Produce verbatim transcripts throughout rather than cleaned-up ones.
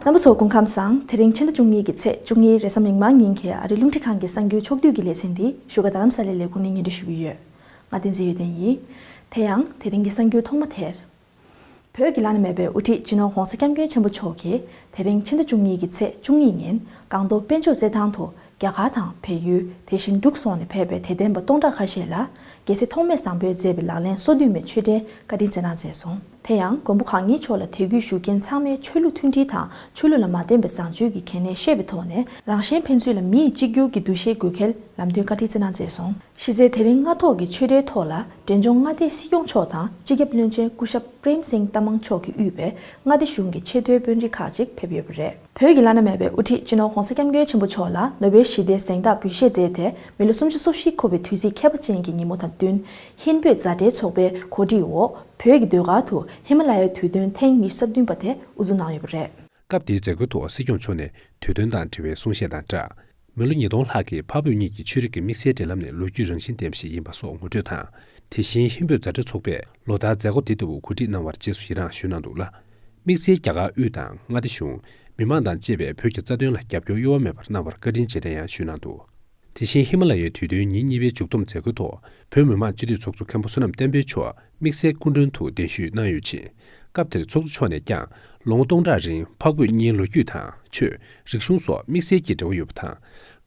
རྣམ་པ་ཚོ་སྐུ་ཁམས་བཟང་། དེ་རིང་ཕྱི་ཟླ་བཅུ་གཉིས་ཀྱི་ཚེས་བཅུ་གཉིས་རེས་གཟའ་མིག་དམར་ཉིན་གྱི་ཨ་རི་རླུང་འཕྲིན་ཁང་གི་གསར་འགྱུར་ཕྱོགས་བསྡུས་ཀྱི་ལེ་ཚན་འདི་བཞུགས་སྒར་རྡ་རམ་ས་ལའི་ལས་ཁུངས་ནས་སྙན་སྒྲོན་ཞུ་གི་ཡོད། ང་བསྟན་འཛིན་ཡོན་ཏན་ཡིན། དེ་ཡང་དེ་རིང་གི་གསར་འགྱུར་ཐོག་མ་དེར། བོད་ཀྱི་བླ་ན་མེད་པའི་དབུ་ཁྲིད་སྤྱི་ནོར་༧གོང་ས་༧སྐྱབས་མགོན་ཆེན་པོ་མཆོག་གིས་དེ་རིང་ཕྱི་ཟླ་བཅུ་གཉིས་ཀྱི་ཚེས་བཅུ་གཉིས་ཉིན་སྒང་ཏོག་དཔལ་འབྱོར་རྩེད་ཐང་དུ་རྒྱ་གར་དང་བལ་ཡུལ། དེ་བཞིན་འབྲུག་སོགས་ནས་ཕེབས་པའི་དད་ལྡན་པ་སྟོང་ཕྲག་ཁ་ཤས་ལ་རྒྱལ་སྲས་ཐོགས་མེད་བཟང་པོས་མཛད་པའི་ལག་ལེན་སོ་བདུན་མའི་ཆོས་འབྲེལ་བཀའ་དྲིན་སྩལ་གནང་མཛད་སོང་། དེ་ཡང་མགོན་པོ་གང་ཉིད་མཆོག་ལ་དད་གུས་ཞུ་མཁན་ཚང་མས་ཆོས་ལུགས་མཐུན་སྒྲིལ་དང་ཆོས་ལུགས་ལ་མ་བརྟེན་པའི་བཟང་སྤྱོད་ཀྱི་གལ་གནད་བཤད་པའི་ཐོག་ནས་རང་གཞན་ཕན་ཚུན་ལ་མི་ཡི་གཅིག་གྱུར་གྱི་འདུ་ཤེས་དགོས་གལ་ལམ་སྟོན་བཀའ་དྲིན་སྩལ་གནང་མཛད་སོང་། གཞི་རྩའི་དེ་རིང་སྔ་ཐོག་གི་ཆོས་འབྲེལ་ཐོག་ལ་འབྲས་ལྗོངས་མངའ་སྡེའི་སྲིད་སྐྱོང་མཆོག་དང་སྤྱི་ཁྱབ་བློན་ཆེན་སྐུ་ཞབས་པྲེམ་སིང་ཏ་མང་མཆོག་གིས་དབུས་པའི་མངའ་སྡེ་གཞུང་གི་ཆེས་མཐོའི་དཔོན་རིགས་ཁག་ཅིག་ཕེབས་ཡོད་པ་རེད། བོད་ཀྱི་བླ་ན་མེད་པའི་དབུ་ཁྲིད་སྤྱི་ནོར་༧གོང་ས་༧སྐྱབས་མགོན་ཆེན་པོ་མཆོག་ལ་ནོ་བེལ་ཞི་བདེའི་གཟེངས་རྟགས་འབུལ་བཞེས་མཛད་དེ་མི་ལོ་སུམ་ཅུ་སོ་བཞི་འཁོར་བའི་དུས་ཚིགས་ཁྱད་པར་ཅན་གྱི་ཉིན་མོ་དང་བསྟུན། ཧིན་བོད་མཛའ་འབྲེལ་ཚོགས་པའི་གོ་སྒྲིག་འོག་བོད་ཀྱི་ཟློས་གར་དུ་ཧི་མ་ལ་ཡའི་དུས་སྟོན་ཐེངས་ཉི་ཤུ་རྩ་བདུན་པ་དེ་དབུ་འཛུགས་གནང་ཡོད་པ་རེད། སྐབས་དེའི་མཛད་སྒོའི་ཐོག་སྲིད་སྐྱོང་མཆོག་ནས་དུས་སྟོན་དང་འབྲེལ་བའི་གསུང་བཤད་དང་སྦྲགས། མི་ལོ་ཉིས་སྟོང་ལྷག་གི་འཕགས་བོད་གཉིས་ཀྱི་ཆོས་རིག་གི་དམིགས་བསལ་འབྲེལ་ལམ་ནི་ལོ་རྒྱུས་རང་བཞིན་ལྡན་པ་ཞིག་ཡིན་པ་སོགས་ངོ་སྤྲོད་དང་། དེ་བཞིན་ཧིན་བོད་མཛའ་འབྲེལ་ཚོགས་པས་ལོ་ལྟར་མཛད་སྒོ་འདི་ལྟ་བུ་གོ་སྒྲིག་གནང་བར་རྗེས་སུ་ཡི་རངས་ཞུས་གནང་འདུག་ལ། དམིགས་བསལ་རྒྱ་གར་དབུས་དང་མངའ་སྡེ་གཞུང་། མི་མང་དང་བཅས་པས་བོད་ཀྱི་རྩ་དོན་ལ་རྒྱབ་སྐྱོར་གཡོ་བ་མེད་པར་གནང་བར་བཀའ་དྲིན་རྗེས་དྲན་ཡང་ཞུས་གནང་འདུག་དེ་བཞིན་ཧི་མ་ལ་ཡའི་དུས་སྟོན་ཉིན་གཉིས་པའི་མཇུག་བསྡོམས་མཛད་སྒོའི་ཐོག་བོད་མི་མང་སྤྱི་འཐུས་ཚོགས་གཙོ་མཁན་པོ་བསོད་ནམས་བསྟན་འཕེལ་མཆོག་དམིགས་བསལ་སྐུ་མགྲོན་དུ་གདན་ཞུས་གནང་ཡོད་ཅིང་། སྐབས་དེར་ཚོགས་གཙོ་མཆོག་ནས་ཀྱང་ལོ་ངོ་སྟོང་ཕྲག་རིང་འཕགས་བོད་གཉིས་ལོ་རྒྱུས་དང་ཆོས། རིག་གཞུང་སོགས་དམིགས་བསལ་གྱི་འབྲེལ་བ་ཡོད་པ་དང་།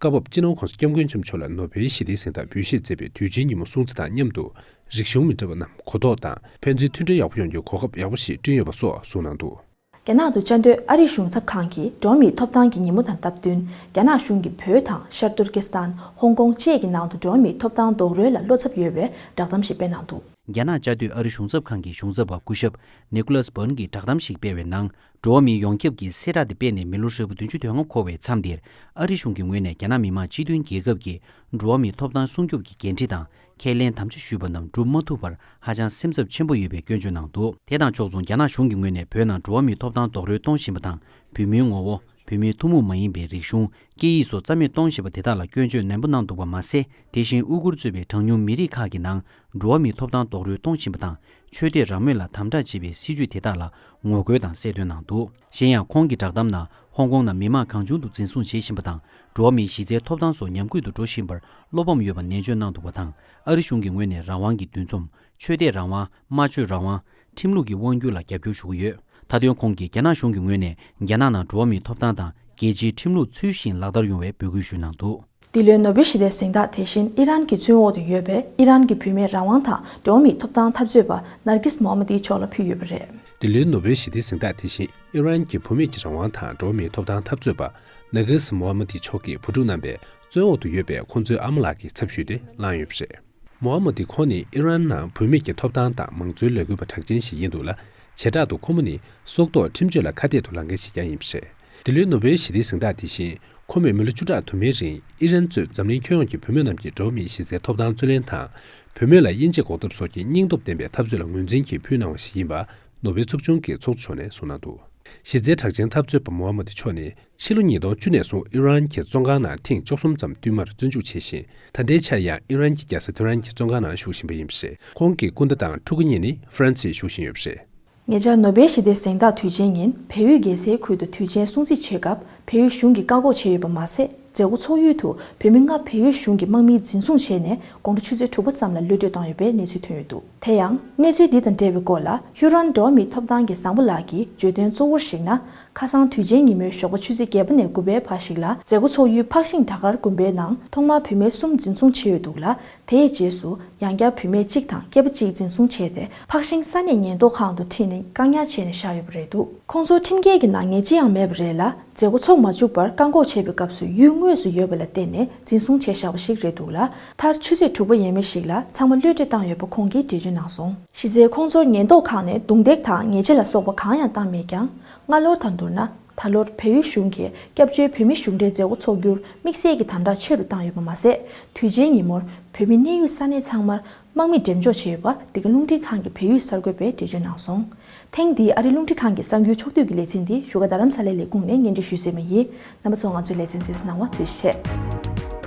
སྐབས་བབ་སྤྱི་ནོར་༧གོང་ས་༧སྐྱབས་མགོན་ཆེན་པོ་མཆོག་ལ་ནོ་བེལ་ཞི་བདེའི་གཟེངས་རྟགས་འབུལ་བཞེས་མཛད་པའི་དུས་ཆེན་ཉིན་མོ་སྲུང་བརྩི་དང་མཉམ་དུ། རིག་གཞུང་མི་འདྲ་བ་རྣམས་གོ་རྟོགས་དང་ཕན་ཚུན་མཐུན་སྒྲིལ་ཡག་པོ་ཡོང་རྒྱུའི་གོ་སྐབས་ཡག་པོ་ཞིག་བསྐྲུན་ཡོད་པ་སོགས་གསུངས་གནང་འདུག་རྒྱ་ནག་ཏུ་བཅའ་སྡོད་ཨ་རིའི་གཞུང་ཚབ་ཁང་གིས་འགྲོ་བ་མིའི་ཐོབ་ཐང་གི་ཉིན་མོ་དང་སྟབས་བསྟུན། རྒྱ་ནག་གཞུང་གིས་བོད་དང་ཤར་ཏུར་ཀི་སི་ཐན། ཧོང་ཀོང་བཅས་ཀྱི་ནང་དུ་འགྲོ་བ་མིའི་ཐོབ་ཐང་རྡོག་རོལ་ལ་བློ་འཚབ་ཡོད་པའི་བསྒྲགས་གཏམ་ཞིག་སྤེལ་གནང་འདུག་རྒྱ་ནག་བཅའ་སྡོད་ཨ་རི་གཞུང་ཚབ་ཁང་གི་གཞུང་ཚབ་པ་སྐུ་ཞབས་ནི་ཀོ་ལཱས་བྷརན་གྱིས་བསྒྲགས་གཏམ་ཞིག་སྤེལ་བའི་ནང་། འགྲོ་བ་མིའི་ཡོངས་ཁྱབ་ཀྱི་གསལ་བསྒྲགས་དེ་སྤེལ་ནས་མི་ལོ་ཧྲིལ་པོ་བདུན་ཅུ་དོན་ལྔ་འཁོར་བའི་མཚམས་འདིར། ཨ་རི་གཞུང་གི་ངོས་ནས་རྒྱ་ནག་མི་དམངས་སྤྱི་མཐུན་རྒྱལ་ཁབ་ཀྱི་འགྲོ་བ་མིའི་ཐོབ་ཐང་སྲུང་སྐྱོབ་ཀྱི་འགན་འཁྲི་དང་ཁས་ལེན་དམ་བཅའ་ཞུས་པ་རྣམས་སྒྲུབ་མ་ཐུབ་པར་ཧ་ཅང་སེམས་འཚབ་ཆེན་པོ་ཡོད་པའི་སྐྱོན་བརྗོད་གནང་འདུག་དེ་དང་ཕྱོགས་མཚུངས། རྒྱ་ནག་གཞུང་གི་ངོས་ནས་བོད་ནང་འགྲོ་བ་མིའི་ཐོབ་ཐང་རྡོག་རོལ་གཏོང་བཞིན་པ་དང་། བོད་མིའི་ངོ་བོ། བོད་མིའི་ཐུན་མོང་མ་ཡིན་པའི་རིག་གཞུང་། སྐད་ཡིག་སོགས་རྩ་མེད་གཏོང་བཞིན་པ་དེ་དག་ལ་སྐྱོན་བརྗོད་ནན་པོ་གནང་འདུག་པ་མ་ཟད། དེ་བཞིན་ཨུ་གུར་གཙོས་པའི་གྲངས་ཉུང་མི་རིགས་ཁག་གི་ནང་འགྲོ་བ་མིའི་ཐོབ་ཐང་རྡོག་རོལ་གཏོང་བཞིན་པ་དང་། ཆོས་དད་རང་མོས་ལ་དམ་དྲག་བྱེད་པའི་སྲིད་བྱུས་དེ་དག་ལ་ངོ་རྒོལ་དང་གསལ་སྟོན་གནང་འདུག་གཞན་ཡང་། ཁོང་གི་བསྒྲགས་གཏམ་ནང་། ཧོང་ཀོང་ནང་མི་མང་གང་བྱུང་དུ་འཛིན་བཟུང་བྱེད་བཞིན་པ་དང་། འགྲོ་བ་མིའི་གཞི་རྩའི་ཐོབ་ཐང་སོགས་ཉམས་རྒུད་དུ་འགྲོ་བཞིན་པར་བློ་ཕམ་ཡོད་པ་ནན་བརྗོད་གནང་འདུག་པ་དང་། ཨ་རི་གཞུང་གི་ངོས་ནས་རང་དབང་གི་འདུ་འཛོམས། ཆོས་དད་རང་དབང་། སྨྲ་བརྗོད་རང་དབང་། ཁྲིམས་ལུགས་ཀྱི་དབང་སྒྱུར་ལ་རྒྱབ་སྐྱོར་ཞུ་གི་ཡོད། མཐའ་དོན། ཁོང་གིས་རྒྱ་ནག་གཞུང་གི་ངོས་ནས་རྒྱ་ནག་ནང་འགྲོ་བ་མིའི་ཐོབ་ཐང་དང་རྒྱལ་སྤྱིའི་ཁྲིམས་ལུགས་ཚུལ་བཞིན་ལག་བསྟར་ཡོང་བའི་འབོད་སྐུལ་ཞུས་གནང་འདུག་འདི་ལོའི་ནོ་བེལ་ཞི་བདེའི་གཟེངས་རྟགས་དེ་བཞིན་ཨི་རན་གྱི་བཙོན་འོག་ཏུ་ཡོད་པའི་ཨི་རན་གྱི་བུད་མེད་རང་དབང་དང་འགྲོ་བ་མིའི་ཐོབ་ཐང་འཐབ་རྩོད་པ་ནར་གིས་མོ་ཧ་མ་ཏི་མཆོག་ལ་ཕུལ་ཡོད་པ་རེད། འདི་ལོའི་ནོ་བེལ་ཞི་བདེའི་གཟེངས་རྟགས་དེ་བཞིན་ཨི་རན་གྱི་བུད་མེད་ཀྱི་རང་དབང་དང་འགྲོ་བ་མིའི་ཐོབ་ཐང་འཐབ་རྩོད་པ་ནར་གིས་མོ་ཧ་མ་ཏི་མཆོག་གི་བུ་ཕྲུག་རྣམ་པས་བཙོན་འོག་ཏུ་ཡོད་པའི་ཁོང་ཚོའི་ཨ་མ་ལགས་ཀྱི་ཚབ་ཞུས་ཏེ་བླངས་ཡོད་པ་རེད། མོ་ཧ་མ་ཏི་ཁོང་ནི་ཨི་རན་ནང་བུད་མེད་ཀྱི་ཐོབ་ཐང་དང་མང་གཙོའི་ལས་འགུལ་བ་གྲགས་ཅན་ཞིག་ཡིན་འདུག་ལ། བྱེ་བྲག་ཏུ་ཁོ་མོ་ནི་སྲོག་ཐོག་ཁྲིམས་གཅོད་ལ་ཁ་གཏད་དུ་ལངས་མཁན་ཞིག་ཀྱང་ཡིན་པ་རེད། འདི་ལོའི་ནོ་བེལ་ཞི་བདེའི་གཟེངས་རྟགས་དེ་བཞིན་ཁོ་མོས་མི་ལོ་བཅུ་ཕྲག་དུ་མའི་རིང་ཨི་རན་གཙོས་འཛམ་གླིང་ཁྱོན་ཡོངས་ཀྱི་བུད་མེད་རྣམས་ཀྱི་འགྲོ་བ་མིའི་གཞི་རྩའི་ཐོབ་ཐང་རྩོད་ལེན་དང་། བུད་མེད་ལ་དབྱེ་འབྱེད་འགོག་ཐབས་སོགས་ཀྱི་སྙིང་སྟོབས་ལྡན་པའི་འཐབ་རྩོད་ལ་ངོས་འཛིན་གྱིས་ཕུལ་གནང་བ་ཞིག་ཡིན་པ་ནོ་བེལ་ཚོགས་ཆུང་གི་ཚོགས་གཙོ་མཆོག་ནས་གསུངས་གནང་འདུག་གཞི་རྩའི་གྲགས་ཅན་འཐབ་རྩོད་པ་མོ་ཧ་མ་ཏི་མཆོག་ནི། ཕྱི་ལོ་ཉིས་སྟོང་བཅུ་ནས་བཟུང་ཨི་རན་གྱི་བཙོན་ཁང་ནང་ཐེངས་བཅུ་གསུམ་ཙམ་བསྟུད་མར་བཙོན་འཇུག་བྱས་ཤིང་། ད་ལྟའི་ཆར་ཡང་ཨི་རན་གྱི་རྒྱལ་ས་ཐེ་རན་གྱི་བཙོན་ཁང་ནང་བཞུགས་བཞིན་པ་ཡིན་པ་རེད། ཁོང་གི་སྐུ་ཟླ་དང་ཕྲུ་གུ་གཉིས་ནི་ཧྥ་རན་སིར་བཞུགས་བཞིན་ཡོད་པ་རེད། ཉེ་ཆར་ནོ་བེལ་ཞི་བདེའི་གཟེངས་རྟགས་དུས་ཆེན་ཉིན་བལ་ཡུལ་རྒྱལ་སའི་ཁུལ་དུ་དུས་ཆེན་སྲུང་བརྩི་བྱེད་སྐབས་བལ་ཡུལ་གཞུང་གིས་བཀག་འགོག་བྱས་ཡོད་པ་མ་ཟད། མཛད་སྒོ་ཚོགས་ཡུལ་དུ་བོད་མི་ལྔ་བལ་ཡུལ་གཞུང་གི་དམག་མིས་འཛིན་བཟུང་བྱས་ནས་དགོང་དྲོ་ཆུ་ཚོད་དྲུག་པ་ཙམ་ལ་གློད་གྲོལ་བཏང་ཡོད་པའི་གནས་ཚུལ་ཐོན་ཡོད་འདུག་དེ་ཡང་། གནས་ཚུལ་འདི་དང་འབྲེལ་བའི་སྐོར་ལ་ཧུ་རན་འགྲོ་བ་མིའི་ཐོབ་ཐང་གི་བཟང་པོ་ལགས་ཀྱིས་བརྗོད་དོན་གཙོ་བོར་གཞིགས་ན། ཁ་སང་དུས་ཆེན་ཉིན་མོའི་ཞོགས་པ་ཆུ་ཚོད་བརྒྱད་པ་ནས་དགུ་པའི་བར་ཞིག་ལ་མཛད་སྒོ་ཚོགས་ཡུལ་འཕགས་ཤིང་བྲག་དཀར་དགོན་པའི་ནང་ཐོག་མར་བུད་མེད་གསུམ་འཛིན་བཟུང་བྱས་ཡོད་འདུག་ལ། དེའི་རྗེས་སུ་ཡང་བསྐྱར་བུད་མེད་གཅིག་དང་སྐྱེས་པ་གཅིག་འཛིན་བཟུང་བྱས་ཏེ། འཕགས་ཤིང་ས་གནས་ཉེན་རྟོག་ཁང་དུ་ཁྲིད་ནས་བཀག་ཉར་བྱས་ནས་བཞག་ཡོད་པ་རེད་འདུག་ཁོང་ཚོར་ཁྲིམས་འགལ་གྱི་ནག་ཉེས་ཅི་ཡང་མེད་པ་རེད་ལ། མཛད་སྒོ་ཚོགས་མ་བཅུག་པར་བཀག་འགོག་བྱས་པའི་སྐབས་སུ་ཡུལ་དངོས་སུ་ཡོད་པ་ལ་བརྟེན་ནས་འཛིན་བཟུང་བྱས་བཞག་པ་ཞིག་རེད་འདུག་ལ། མཐར་ཆུ་ཚོད་དྲུག་པ་ཡས་མས་ཤིག་ལ་ཚང་མ་གློད་གྲོལ་བཏང་ཡོད་པ་ཁོང་གིས་འགྲེལ་བརྗོད་གནང་སོང་། གཞི་རྩའི་ཁོང་ཚོར་ཉེན་རྟོག་ཁང་ནས་རྡུང་རྡེག་དང་ཉེས་ཆད་ལ་སོགས་པ་གང་ཡང་བཏང་མེད་ཀྱང་། སྔ་ལོར་དང་བསྡུར་ན། ད་ལོར་བལ་ཡུལ་གཞུང་གིས་སྐྱབས་བཅོལ་བོད་མི་གཞུང་འབྲེལ་མཛད་སྒོ་འཚོགས་རྒྱུར་དམིགས་བསལ་གྱི་དམ་དྲག་ཆེ་རུ་བཏང་ཡོད་པ་མ་ཟད། དུས་ཆེན་ཉིན་མོར་བོད་མི་གནས་ཡུལ་ས་གནས་ཚང་མར་དམག་མི་འགྲེམས་འཇོག་བྱས་ཡོད་པ་འདི་ག་རླུང་འཕྲིན་ཁང་གི་བལ་ཡུལ་གསར་འགོད་པས་འགྲེལ་བརྗོད་གནང་སོང་། ཐེངས་འདིའི་ཨ་རིའི་རླུང་འཕྲིན་ཁང་གི་གསར་འགྱུར་ཕྱོགས་བསྡུས་ཀྱི་ལེ་ཚན་འདི་བཞུགས་སྒར་རྡ་རམ་ས་ལའི་ལས་ཁུངས་ནས་སྙན་སྒྲོན་ཞུས་ཟིན་པ་ཡིན། རྣམ་པ་ཚོ་ང་ཚོའི་ལེ་ཚན་གསན་གཟིགས་གནང་བར་ཐུགས་རྗེ་ཆེ།